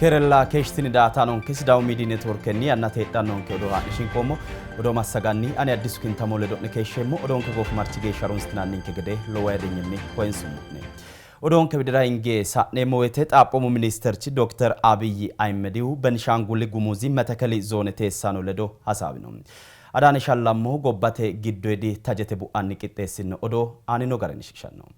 Keerella keeshshitini daa''ataanonke Sidaamu Miidiy Neetworkenni yannate heedhannonke odoo haa'ne shinqoommo. Odoo massaganni ani Addisu Kintamo ledo'ne keeshsheemmo. Odoonke goofimarchi geeshsha harunsitinanninke gede lowo ayirrinyinni koyinsummo'ne. Odoonke widira hinge sa'neemmo woyte Xaphoomu Ministeerchi Dokter Abiy Ahimedihu Benishaanguli Gumuzi Metekeli Zoone teessaano ledo hasaawino. Adaane Shallammohu gobbate giddoydi tajete bu'anni qixxeessinno odoo aanino garinni shiqishanno.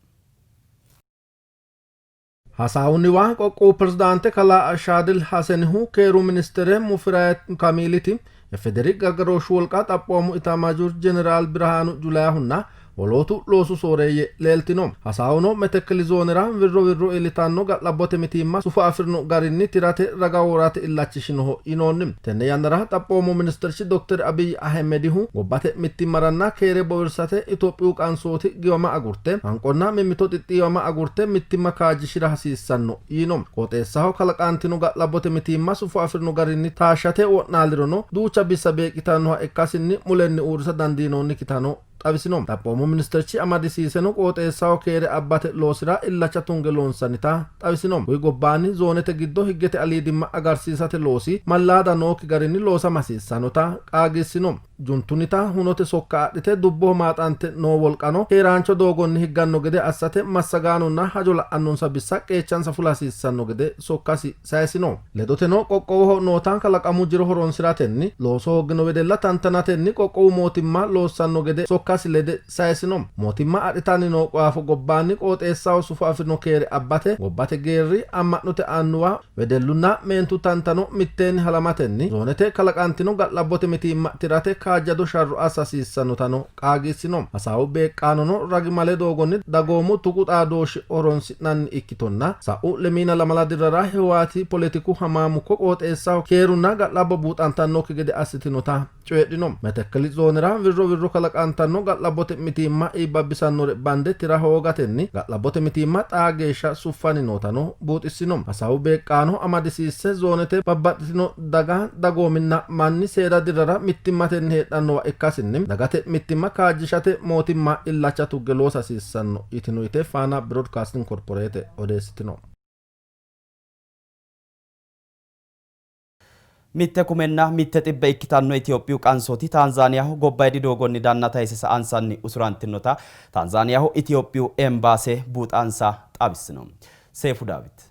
Hasaawunniwa qoqqowu pirezidaante kalaa Ashaadil Hasenihu, keeru ministere Mufirayat Kamiiliti, Ifederi gargarooshshu wolqa xaphoomu itaamaazhuur jeneraal Birhaanu Julayahunna wolootu loosu sooreeyye leeltino. Hasaawuno Metekkeli zoonera wirro wirro iillitanno ga'labbote mitiimma sufo afi'rino garinni tirate raga worate illachishinoho yinoonni. Tenne yannara Xaphoomu ministirchi Dokter Abiy Ahimedihu gobbate mittimmaranna keere bowirsate Itophiyu qansooti giwama agurte, hanqonna mimmito xixxiiwama agurte mittimma kaajjishi'ra hasiissanno yiino. Qooxeessaho kalaqantino ga'labbote mitiimma sufo afi'rino garinni taashshate wo'naalirono duucha bissa beeqqitannoha ikkasinni mulenni uurrisa dandiinoonnikkitano xawisino. Xaphoomu ministirchi amadisiiseno qooxeessaho keere abbate loosira illacha tunge loonsannita xawisino. Kuri gobbaanni zoonete giddo higgete aliidimma agarsiisate loosi mallaada nookki garinni loosama hasiissannota qaagiissino. Juntunnita hunote sokka adhite dubboho maaxante noo wolqano keeraancho doogonni higganno gede assate massagaanonna hajo la'annonsa bissa qeechansa fula hasiissanno gede sokkasi sayisino. Ledoteno qoqqowoho noota kalaqamu jiro horonsi'ratenni looso hooggino wedella tantanatenni qoqqowu mootimma loossanno gede sokkasi lede sayisino. Mootimma adhitanni noo qaafo gobbaanni qooxeessaho sufo afi'rino keere abbate gobbate geerri, amma'note annuwa, wedellunna meentu tantano mitteenni halamatenni zoonete kalaqantino ga'labbote mitiimma tirate kaajjado sharro assa hasiissannotano qaagiissino. Hasaawu beeqqaanono ragimale doogonni dagoomu tuqu xaadooshshe horonsi'nanni ikkitonna sa'u lemiina lamala dirrara Hiwaati poletiku hamaamukko qooxeessaho keerunna ga'labbo buuxantannokki gede assitinota coyidhino. Metekkeli zoonera wirro wirro kalaqantanno ga'labbote mitiimma iibbabbisannore bande tira hoogatenni ga'labbote mitiimma xaa geeshsha suffanni nootano buuxissino. Hasaawu beeqqaano amadisiisse zoonete babbaxxitino daga, dagoominna manni seeda dirrara mittimmatenni heedhannowa ikkasinni dagate mittimma kaajjishate mootimma illacha tugge loosa hasiissanno yitino yite Faana Birodkasting Korporeete odeessitino. Mitte kumenna mitte xibbe ikkitanno Itophiyu qansooti Taanzaaniyaho gobbaydi doogonni danna tayise sa''ansanni usurantinota Taanzaaniyaho Itophiyu Embaase buuxansa xawissino. Seifu Daawit.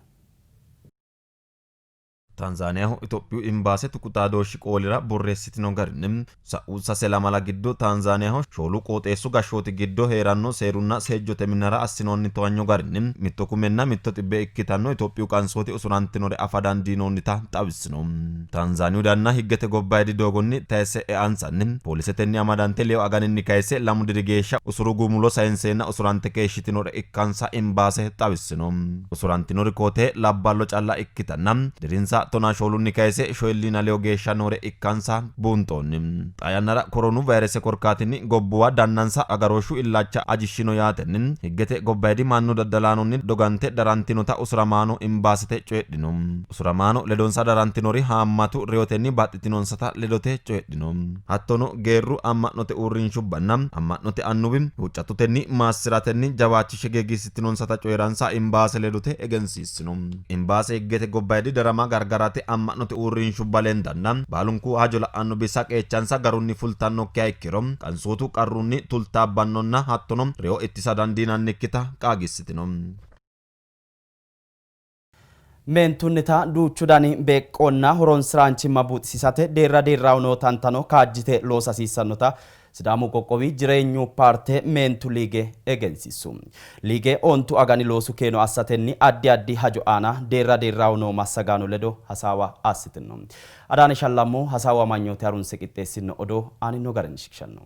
Taanzaaniyaho Itophiyu Imbaase tuqu xaadooshshi qoolira borreessitino garinni, sa'u sase lamala giddo Taanzaaniyaho shoolu qooxeessu gashshooti giddo hee'ranno seerunna seejjote minnara assinoonni towanyo garinni mitto kumenna mitto xibbe ikkitanno Itophiyu qansooti usurantinore afa dandiinoonnita xawissino. Taanzaaniyu danna higgete gobbaydi doogonni tayisse eansanni poolisetenni amadante leewu aganinni kayisse lamu diri geeshsha usuru gumulo sayinseenna usurante keeshshitinore ikkansa Imbaase xawissino. Usurantinori koo-tee labballo calla ikkitanna dirinsa tonaa shoolunni kayise shoyilliina leyo geeshsha noore ikkansa buunxoonni. Xaa yannara koronu vayirese korkaatinni gobbuwa dannansa agarooshshu illacha ajishshino yaatenni higgete gobbayidi mannu daddalaanonni dogante darantinota usuramaano imbaasete coyidhino. Usuramaano ledonsa darantinori haammatu reyotenni baxxitinonsata ledote coyidhino. Hattono geerru amma'note uurrinshubbanna amma'note annuwi huuccattotenni maassi'ratenni jawaachishshe geegiissitinonsata coyi'ransa Imbaase ledote egensiissino. Imbaase higgete gobbayidi darama gargarate amma'note uurrinshubba lendanna baalunku hajo la'anno bissa qeechansa garunni fultannokkiha ikkiro qansootu qarrunni tultaabbannonna hattono reyo ittisa dandiinannikkita qaagiissitino. Meentunnita duuchu dani beeqqonna horonsi'raanchimma buuxisiisate deerra deerraho noo tantano kaajjite loosa hasiissannota Sidaamu qoqqowi Jireenyu paarte meentu liige egensiissu. Liige ontu agani loosu keeno assatenni addi addi hajo aana deerra deerraho noo massagaano ledo hasaawa assitinno. Adaane Shallammo hasaawu amanyoote harunse qixxeessinno odoo aaninno garinni shiqishanno.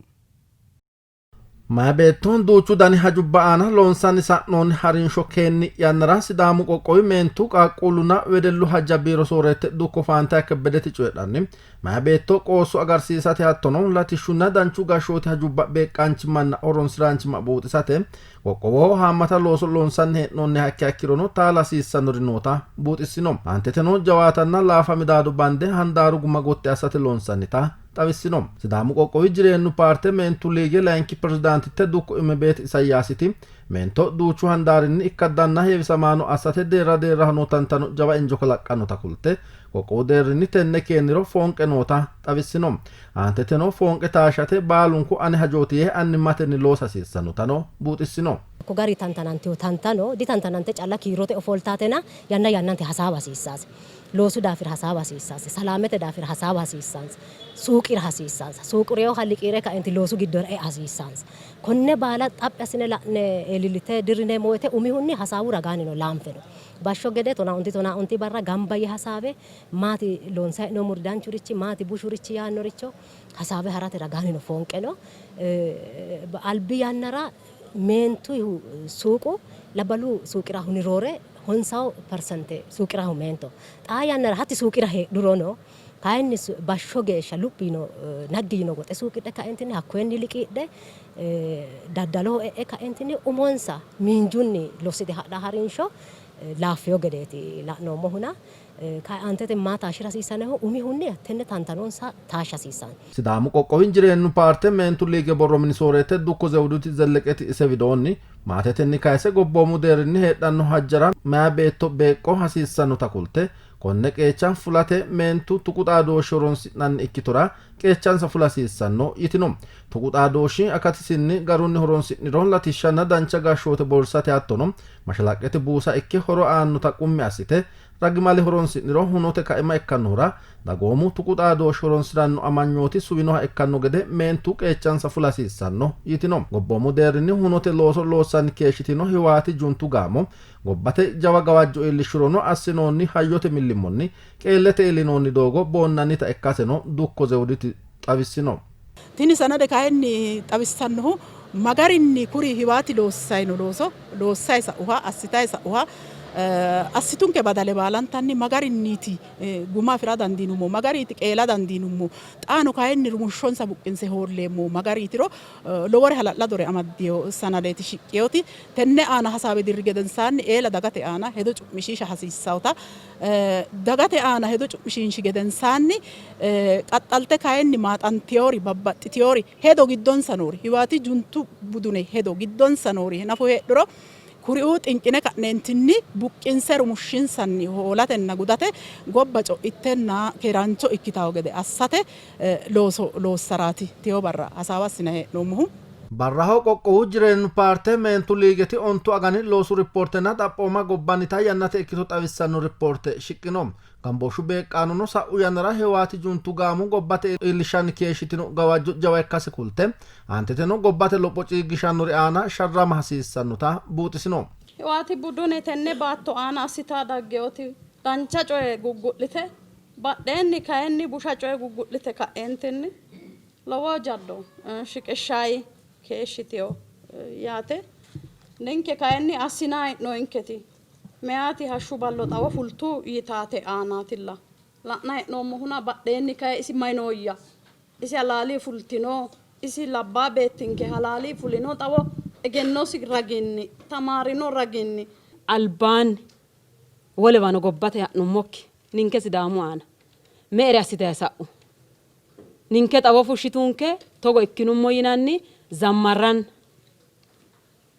Meyaa beetto duuchu dani hajubba aana loonsanni sa'noonni harinsho keenni yannara Sidaamu qoqqowi meentu, qaaqquullunna wedellu hajja biiro sooreette dukko Faantaye Kebbedeti coyidhanni, meyaa beetto qoosso agarsiisate hattono latishshunna danchu gashshooti hajubba beeqqaanchimmanna horonsi'raanchimma buuxisate qoqqowoho haammata looso loonsanni hee'noonniha ikkiha ikkirono taala hasiissannori noota buuxissino. Aanteteno jawaatanna laafa midaado bande handaaru guma gotti assate loonsannita xawissino. Sidaamu qoqqowi Jireenyu paarte meentu liige layinki pirezidaantitte dukko Immebeet Isayyaasiti meento duuchu handaarinni ikkaddanna heewisamaano assate deerra deerraho noo tantano jawa injo kalaqqannota kulte qoqqowu deerrinni tenne keenniro foonqe noota xawissino. Aanteteno foonqe taashshate baalunku ane hajooti yee annimmatenni loosa hasiissannotano buuxissino. Hakko gari tantanantino tantano ditantanante calla kiirote ofoltatena yanna yannante hasaawa hasiissaase. Loosu daafira hasaawa hasiissansa, salaamete daafira hasaawa hasiissansa, suuqira hasiissansa, suuqireyoha liqiire kaenti loosu giddora ea hasiissansa. Konne baala xaphi assine la'ne eelillitte dirrineemmo woyte umihunni hasaawu ragaannino laanfe no. Bashsho gede tonaa onti tonaa onti barra gamba yee hasaawe maati loonsanni hee'noommori danchurichi maati bushurichi yaannoricho hasaawe harate ragaannino foonqe no. Albi yannara meentuyihu suuqu labballu suuqirahunni roore honsawo persente suuqirahu meento. Xaa yannara hatti suuqira heedhurono kayinni bashsho geeshsha luphi yino naggi yino woxe suuqidhe kaentinni hakkoyenni liqiidhe daddaloho e'e kaentinni umonsa miinjunni lossite hadha harinsho laaffino gedeeti la'noommohuna Kayi aantete maa taashshira hasiissannohu umihunni hattenne tantanonsa taashsha hasiissanno. Sidaamu qoqqowi Jireenyu paarte meentu liige borro mini sooreette dukko Zewuduti Zelleqeti ise widoonni, maatetenni kayse gobboomu deerrinni heedhanno hajjara meyaa beetto beeqqo hasiissannota kulte, konne qeecha fulate meentu tuqu xaadooshshe horonsi'nanni ikkitora qeechansa fula hasiissanno yitino. Tuqu xaadooshshi akatisinni garunni horonsi'niro latishshanna dancha gashshoote bowirsate hattono mashalaqqete buusa ikke horo aannota qummi assite, ragimale horonsi'niro hunote kaima ikkannohura dagoomu tuqu xaadooshshe horonsi'ranno amanyooti suwinoha ikkanno gede meentu qeechansa fula hasiissanno yitino. Gobboomu deerrinni hunote looso loossanni keeshshitino Hiwaati Juntu gaamo gobbate jawa gawajjo iillishshurono assinoonni hayyote millimmonni qeellete iillinoonni doogo boonnannita ikkaseno Dukko Zewuditu xawissino. Tini sanade kayinni xawissannohu ma garinni kuri Hiwaati loossay no looso loossay sa'uha assitay sa'uha assitunke badale baalantanni ma garinniiti guma afi'ra dandiinummo, ma gariiti qeela dandiinummo, xaano kayinni rumushshonsa buqqinse hoolleemmo ma gariitiro lowore hala'ladore amaddino sanadeeti shiqqinoti. Tenne aana hasaawe dirri gedensaanni eela dagate aana hedo cu'mishiisha hasiissannota dagate aana hedo cu'mishiinshi gedensaanni qaxxalte kayinni maaxantinori babbaxxitinori hedo giddonsa noori Hiwaati juntu budune hedo giddonsa noori nafu heedhuro kuriuu xinqine ka'neentinni buqqinse rumushshinsanni hoolatenna gudate gobba co'ittenna keeraancho ikkitanno gede assate looso loossaraati teyo barra hasaawa assinanni hee'noommohu. Barraho qoqqowu Jireenyu paarte meentu liigeti ontu agani loosu rippoortenna xaphooma gobbannita yannate ikkito xawissanno rippoorte shiqqino. Gambooshshu beeqqaanono sa'u yannara Hiwaati Juntu gaamo gobbate iillishshanni keeshshitino gawajjo jawa ikkase kulte, aanteteno gobbate lopho ciiggishannori aana sharrama hasiissannota buuxisino. Hiwaati budune tenne baatto aana assita dagginoti dancha coye guggu'lite, badheenni kayinni busha coye guggu'lite ka'eentinni lowo jaddo shiqishshanni keeshshitino yaate. Ninke kayinni assinanni hee'noonninketi meyaati hashshu ballo xawo fultu yitaate aanaatilla la'nanni hee'noommohuna badheenni kayi isi mayi nooyya? Isi halaali fultino, isi labbaa beettinke halaali fulino xawo egennosi raginni, tamaarino raginni, Albaanni wolewano gobbate ha'nummokki ninke Sidaamu aana me''ere assitayi sa'u? Ninke xawo fushshitunke togo ikkinummo yinanni zammarranna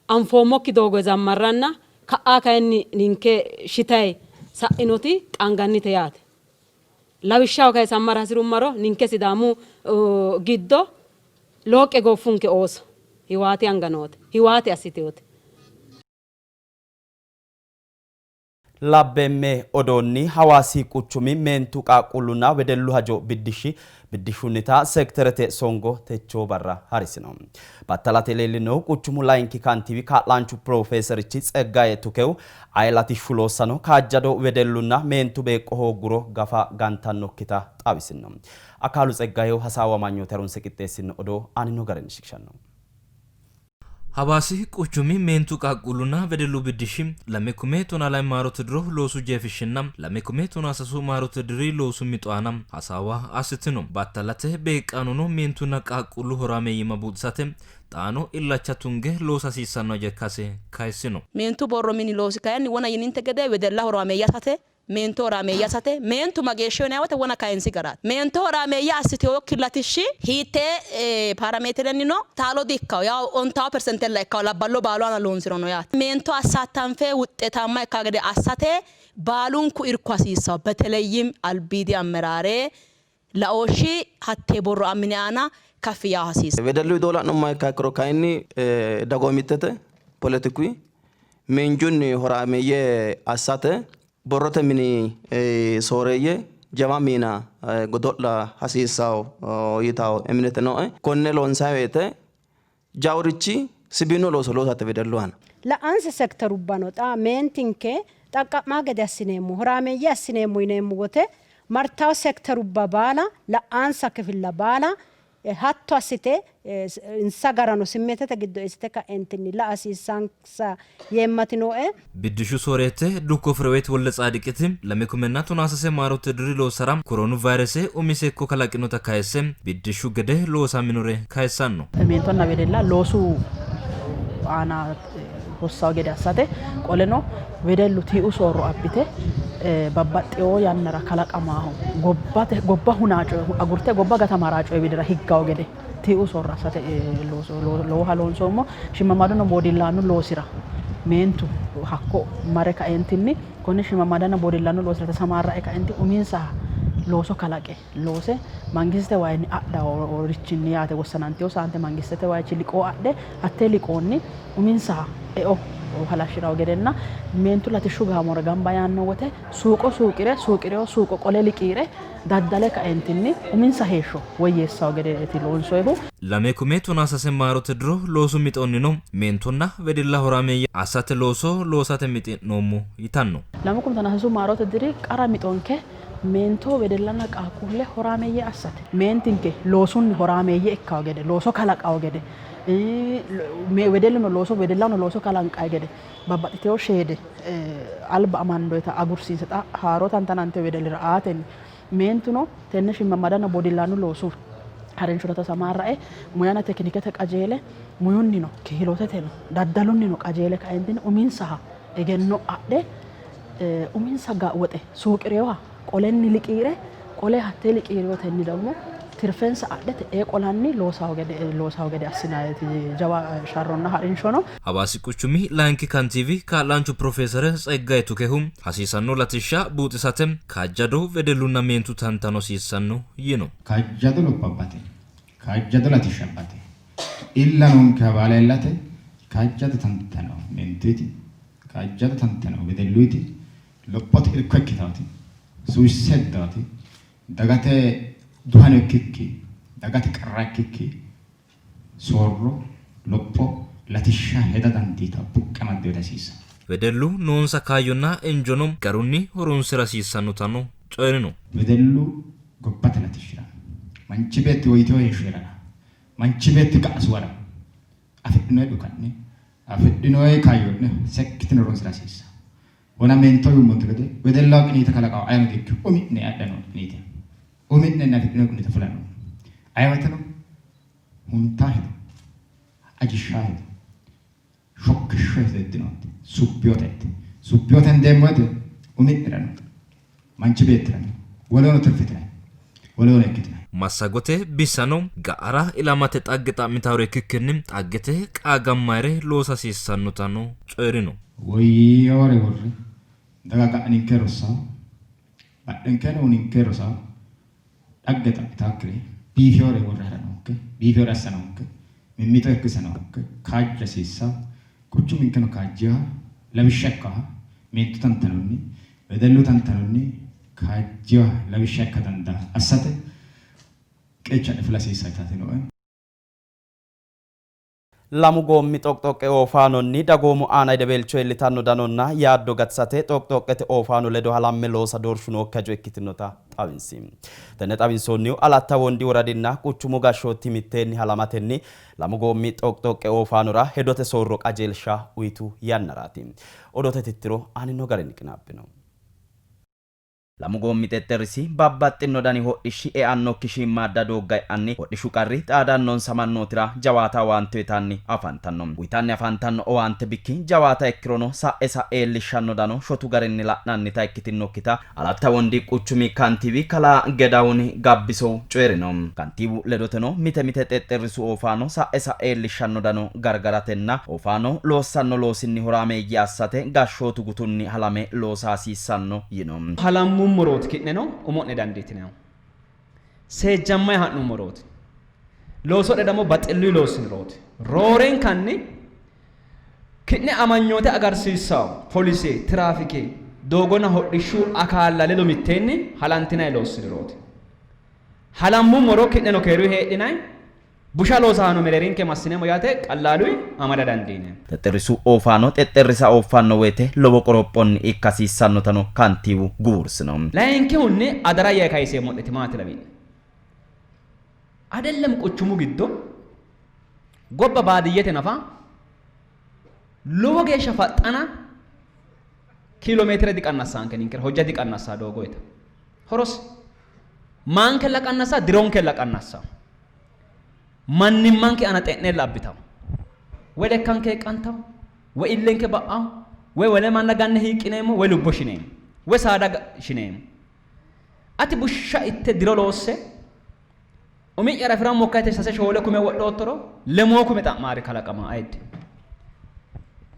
anfoommokki doogo zammarranna ka'aa kayinni ninke shitayi sa'inoti qaangannite yaate. Lawishshaho kayisammara hasi'rummaro ninke Sidaamu giddo looqqe gooffunke ooso Hiwaati anga noote. Hiwaati assitinote. Labbeemme odoonni Hawaasi quchumi meentu qaaqquullunna wedellu hajo biddishshi biddishshunnita sekiterete songo techoo barra harisino. Battalate leellinohu quchumu layinki kantiiwi kaa'laanchu piroofeeserichi Tseggaye Tukehu aye latishshu loossano kaajjado wedellunna meentu beeqqo hoogguro gafa gantannokkita xawisino. Akaalu Tseggayehu hasaawu amanyoote harunse qixxeessino odoo aanino garinni shiqishanno. Hawaasi quchumi meentu qaaqquullunna wedellu biddishshi 2012 maarote diro loosu jeefishshinna 2013 maarote diri loosu mixo aana hasaawa assitino. Battalate beeqqaanono meentunna qaaqquullu horaameeyyimma buuxisate xaano illacha tunge loosa hasiissanno haja ikkase kayissino. Meentu borro mini loosi kayinni wona yininte gede wedella horaameeyye assate. Meento horaameeyye assate meentu mageeshshiho yinanni woyte wona kayinsi garaati. Meento horaameeyye assitinokki latishshi hiittee paarameetirennino taalo di ikkanno. Yawo ontawo persentella ikkanno labballo baalu aana loonsirono yaate. Meento assaattanfe wuxxetaamma ikkanno gede assate baalunku irko hasiissanno. Beteleyim albiidi ammeraare laooshshi hattee borro ammine aana kaffi yaa hasiissanno. Wedellu widoo la'nummoha ikkiha ikkiro kayinni dagoomittete, poletikuy, miinjunni horaameeyye assate borrote mini sooreeyye jawa miina godo'la hasiissanno yitanno eminete nooe. Konne loonsanni woyte jawurichi sibiinu looso loosate wedellu aana. La'ansa sekterubbano xa meentinke xaqqa'maa gede assineemmo, horaameeyye assineemmo yineemmo wote martawo sekterubba baala la'ansa kifilla baala hatto assite insa garano simmeetete giddo eessite ka'eentinni la'a hasiissaansa yeemmati nooe. Biddishshu sooreette Dukko Fireweet Wolde-Tsaadiqiti 2013 maarote diri loossara Koroonu vayrese umise ikko kalaqinota kayisse, biddishshu gede loosaminore kayissanno. Meentonna wedella loosu aana hossanno gede assate qoleno wedellu tiiu soorro abbite babbaxxewo yannara kalaqamaho gobbate gobba hunaa coye agurte gobba gatamaraa coye widira higgawo gede tiiu soorro assate looso lowoha loonsoommo. Shimmamaduno boodillaannu loosira meentu hakko mare kaeentinni konne shimmamadanna boodillaannu loosira tasamaarrae kaenti uminsaha looso kalaqe loose mangistete wayinni adha richinni yaate wossanantino saante mangistete wayichi liqoo adhe hattee liqoonni uminsaha eo halashshi'ranno gedenna meentu latishshu gaamora gamba yaanno wote suuqo suuqi're suuqi'rino suuqo qole liqii're daddale kaeentinni uminsa heeshsho woyyeessanno gedeeti loonsoyihu. 2013 maarote diro loosu mixonnino meentonna wedella horaameeyye assate looso loosate mixi'noommo yitanno. 2013 maarote diri qara mixonke Meento, wedellanna qaaqquulle horaameeyye assate. Meentinke loosunni horaameeyye ikkanno gede, looso kalaqanno gede, wedelluno looso wedellano looso kalanqanni gede babbaxxitino sheede alba amandoyita agursiinse xa haaro tantanantino wedellira aatenni meentuno tenne shimmammadanna bodillaannu loosu harinshora tasamaarrae muyanna tekinikete qajeele muyunnino kihiloteteno daddalunnino qajeele kaentinni uminsaha egenno adhe uminsa woxe suuqi'rinoha qolenni liqii're qole hattee liqii'rinotenni ደግሞ tirfensa adhe te'ee qolanni loosawo gede loosawo gede assinanniti jawa sharronna ha'rinsho no. Hawaasi quchumi layinki kantiiwi kaa'laanchu pirofeesere Tseggaye Tukehu, hasiisanno latishsha buuxisate kaajjado wedellunna meentu tantano hasiissanno yiino. Kaajjado lopho abbate, kaajjado latishsha abbate, illa noonkeha baala illate kaajjado tantano meentuyti Kaajjado tantano wedelluyti lophote irko ikkitaati, suwisse heddaati, dagate duhano ikkikki, dagate qarra ikkikki soorro, lopho, latishsha heda dandiitanno buqqe amaddinota hasiissanno. Wedellu noonsa kaayyonna injono garunni horoonsi'ra hasiissannotano coyi'rino. Wedellu gobbate latishshira, manchi beetti woyyitino heeshsho hee'rara, manchi beetti ga'a suwara afidhino dhukanni Afidhinoyi kaayyo'ne seekkitine horoonsi'ra hasiissanno. Wona meento yuummonte gede wedellaho qiniite kalaqaho ayeno dikkino. Umi'ne adha noo'ne qiniite. Umi'nenni afidhinoyi qiniite fula noo'ne. Ayewoteno huntaa hedo, ajishshaa hedo, shokkishsho hedo heddinoonte. Subbiote hedde. Subbiote hendeemmo woyte umi'nerano Manchi beettirano wolehono tirfitinanni, wolehono ikkitinanni. Massagote bissano ga'ara ilamate xagge xa'mitannore ikkikkinni xaggete qaagammannire loosa hasiissannotano coyi'rino. Woyyinore worre daga ga'a ninke rossanno, badhenkeenni ninke rosanno, dhagge xa'mitaakkire biifewore worre ha'ra noonke, biifewore assa noonke, mimmito irkisa noonke, kaajja hasiissanno, quchuminkeno kaajjeha lawishsha ikkaha meentu tantanonni Wedellu tantanonni kaajjinoha lawishsha ikka dandaa assate qeecha'ne fula hasiissanno yitaati nooe. Lamu goommi xoqxoqqe oofaanonni dagoomu aana hedeweelcho iillitanno danonna yaaddo gatisate xoqxoqqete oofaano ledo halamme loosa doorshu nookki hajo ikkitinota xawinsi. Tenne xawinsoonnihu Alatta Wondi woradinna quchumu gashshooti mitteenni halamatenni lamu goommi xoqxoqqe oofaanora hedote soorro qajeelsha uytu yannaraati. Odoote tittiro aanino garinni qinaabbino. Lamu goommi xexxerrisi babbaxxinno dani hodhishshi eannokki shiimmaadda doogga e'anni hodhishshu qarri xaadannonsa mannootira jawaata owaante uytanni afantanno. Uytanni afantanno owaante bikki jawaata ikkirono sa'e sa'e iillishshanno dano shotu garinni la'nannita ikkitinnokkita Alatta Wondi quchumi kantiiwi kalaa Gedahun Gabbisohu coyi'rino. Kantiiwu ledoteno mite mite xexxerrisu oofaano sa'e sa'e iillishshanno dano gargaratenna oofaano loossanno loosinni horaameeyye assate gashshootu gutunni halame loosa hasiissanno yino. Halammummorooti ki'neno umo'ne dandiitinannihu. Seejjammayi ha'nummorooti. Looso'ne ደግሞ baxilluyi loossinirooti. Roorenkanni ki'ne amanyoote agarsiissawo polise, tiraafike, doogonna hodhishshu akaalla ledo mitteenni halantinayi loossinirooti. Halammummoro ki'neno keeruyi heedhinayi, busha loosaano mereerinke massineemmo yaate qallaaluyi amada dandiineemmo. Xexxerrisu oofaano xexxerrisa ooffanno woyte lowo qorophonni ikka hasiissannotano kantiiwu guwursino. Layinkihunni adara yee kayiseemmo'neti maati lawi'ne? Adellem quchumu giddo gobba baadiyyete nafa lowo geeshsha faxxana kiilomeetire diqannassaanke ninkera hojja diqannassa doogoyita horos maankella qannassa dironkella qannassa mannimmanke aana xe'nella abbitawo woy lekkanke hiiqqantawo woy illenke ba'awo woy wole manna ganne hiiqqineemmo woy lubbo shineemmo woy saada shineemmo ati bushsha itte diro loosse umi'yara afi'rammokka yite sase shoole kume wodhoottoro lemoo kume xa'maari kalaqama ayidde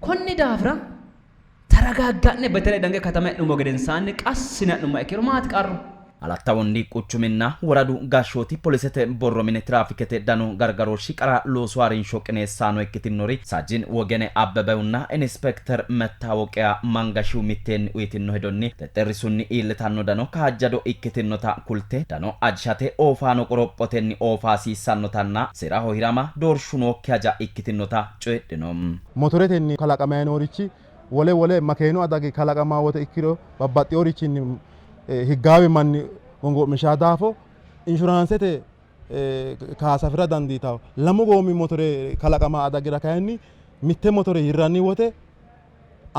konni daafira taragaagga'ne betele dange katama e'nummo gedensaanni qassine ha'nummoha ikkiro maati qarru? Alatta Wondi quchuminna woradu gashshooti polisete borro mine tiraafikete dano gargarooshshi qara loosu harinsho qineessaano ikkitinori Saajin Wogene Abbebewunna Inispekter Mettaawoqiya Mangashiw mitteenni uytinno hedonni xexxerrisunni iillitanno dano kaajjado ikkitinota kulte dano ajishate oofaano qorophotenni oofa hasiissannotanna seeraho hirama doorshu nookki haja ikkitinota coyidhino. Motoretenni kalaqamayi noorichi wole wole makeenu adagi kalaqamaa wote ikkiro babbaxxeyorichinni higgaawe manni gongo'mishaa daafo inshuraansete kaasa afira dandiitawo. Lamu goommi motore kalaqama adagira kayinni mitte motore hirranni wote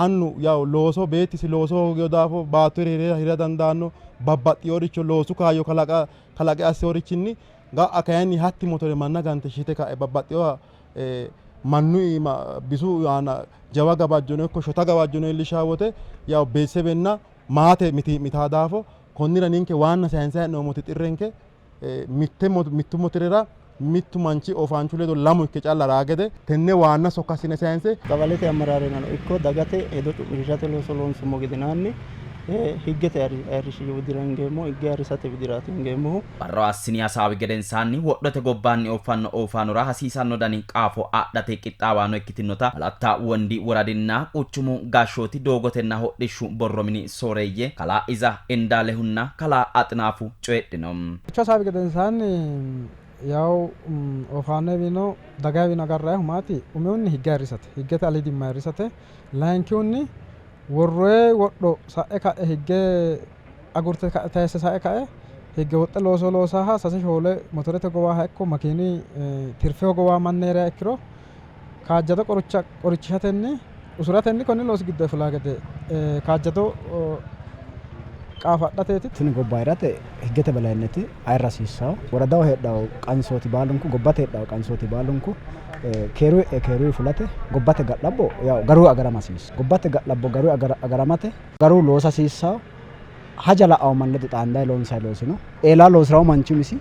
annu yaw looso beettisi looso hoogino daafo baatto hira dandaanno babbaxxiyoricho loosu kaayyo kalaqa kalaqe asseyorichinni ga'a kayinni hatti motore manna gante shite ka'e babbaxxiyoha mannu iima bisu aana jawa gawajjono ikko shota gawajjono iillishaa wote yaw beetesebenna maate mitii'mitaa daafo konnira ninke waanna sayinsayi hee'noommoti xirrenke mitte mittu motorera mittu manchi oofaanchu ledo lamu ikke calla raa gede tenne waanna sokka assine sayinse Qabalete ammararenano ikko dagate hedo cu'mishishate looso loonsummo gedenaanni higgete ayirrishshi widira hingeemmo, higge ayirrisate widiraati hingeemmohu. Barraho assini hasaawi gedensaanni wodhote gobbaanni ooffanno oofaanora hasiisanno dani qaafo adhate qixxaawaano ikkitinota Alatta Wondi woradinna quchumu gashshooti doogotenna hodhishshu borro mini sooreeyye kalaa Iza Indaalehunna kalaa Axinaafu coyidhino. Techo hasaawi gedensaanni yawu oofaanowiino dagawiino agarrannihu maati? Umihunni higge ayirrisate, higgete aliidimma ayirrisate, layinkihunni worroyi wodho sa'e ka'e higge agurte ka'e tayisse sa'e ka'e higge woxxe looso loosaha sase shoole motorete gowaaha ikko makiini tirfe hogowaa manni heeriha ikkiro kaajjado qoricha qorichishatenni usuratenni konni loosi giddo fulaa gede kaajjado qaafo adhateeti. Tini gobba hee'rate higgete balayinneti ayirra hasiissawo. Woradaho heedhawo qansooti baalunku, gobbate heedhawo qansooti baalunku keeru e'e keeruyi fulate gobbate ga'labbo yaw garuyi agarama hasiissawo. Gobbate ga'labbo garuyi agaramate garuyi loosa hasiissawo. Haja la'awo manni ledo xaandayi loonsayi loosi no. Eelaa loosirawo manchi umisi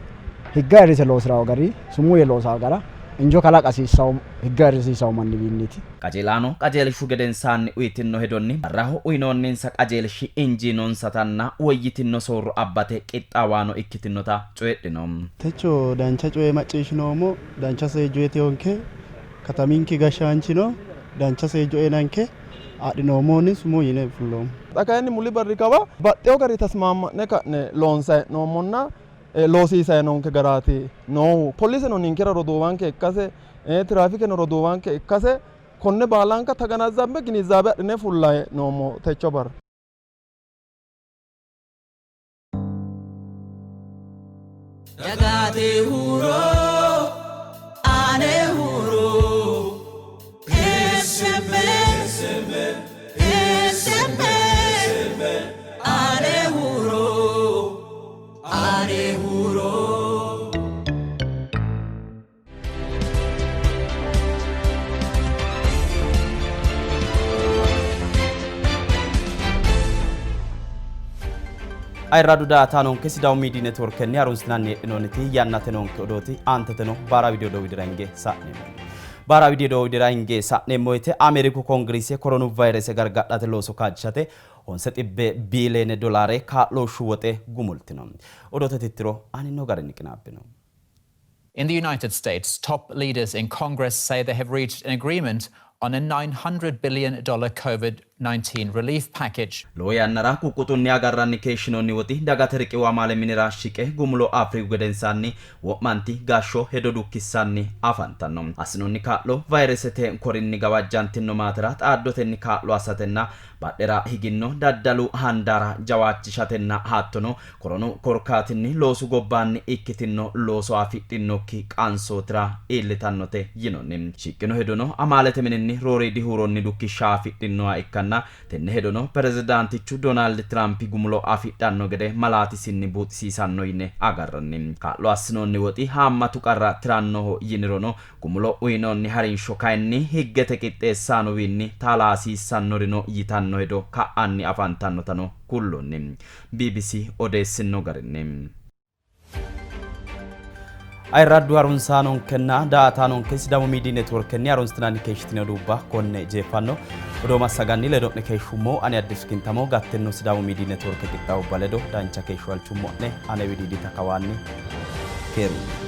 higge ayirrise loosirawo gari sumuu yee loosawo gara injo kalaqa hasiissawo higge ayirrisiisawo manniwiinniiti. Qajeelaano qajeelshu gedensaanni uytinno hedonni barraho uynoonninsa qajeelshi injiinonsatanna woyyitinno soorro abbate qixxaawaano ikkitinota coyidhino. Techo dancha coye macciishshinoommo, dancha seejjo eetinonke, kataminke gashshaanchino dancha seejjo eenanke adhinoommohunni sumuu yine fulloommo. Xa kayinni muli barri kawa baxxeewo garinni tasmaamma'ne ka'ne loonsanni hee'noommonna loosiisanni noonke garaati noohu. Poliseno ninkera roduuwanke ikkase, tiraafikeno roduuwanke ikkase konne baalanka taganazzabbe ginizzaabe adhine fullanni hee'noommo techo barra. Dagate huuro ane huuro SM SM ane huuro. Ayirradu daa''ataanonke Sidaamu Miidiy Networkenni harunsinanni heedhinoonniti yannate noonke odooti. Aanteteno baara widi odoo widira hinge sa'neemmo. Baara widi odoo widira hinge sa'neemmo woyte Ameeriku Kongiriise koronu vayirese gargadhate looso kaajjishate honse xibbe biiliyeene dolaare kaa'looshshu woxe gumultino. Odoote tittiro aanino garinni qinaabbino. In the United States, top leaders in Congress say they have reached an agreement on a $900 billion COVID-19 relief package. Lowo yannara quqquxunni agarranni keeshshinoonni woxi dagate riqiwo amaale minira shiqe gumulo afi'rihu gedensaanni wo'manti gashsho hedo dukkissanni afantanno. Assinoonni kaa'lo vayiresete korinni gawajjantinno maatera xaaddotenni kaa'lo assatenna badhera higinno daddalu handaara jawaachishatenna hattono Koronu korkaatinni loosu gobbaanni ikkitinno looso afidhinnokki qansootira iillitannote yinoonni. Shiqqino hedono amaalete mininni rooriidi huuronni dukkishsha afidhinnoha ikkanna tenne hedono pirezidaantichu Doonaald Tiraampi gumulo afidhanno gede malaatisinni buuxisiisanno yine agarranni. Kaa'lo assinoonni woxi haammatu qarra tirannoho yinirono gumulo uyinoonni harinsho kayinni higgete qixxeessaanowiinni taala hasiissannori no yitanno hedo ka'anni afantannotano kulloonni. BBC odeessinno garinni. Ayirraddu harunsaanonkenna daa''ataanonke Sidaamu Miidiy Networkenni harunsitinanni keeshshitino oduubba konne jeeffanno. Odoo massaganni ledo'ne keeshshummo ani Addisu Kintamo gattinno Sidaamu Miidiy Networke qixxaawubba ledo dancha keeshsho halchummo'ne. Ane widiidita kawaanni keerunni.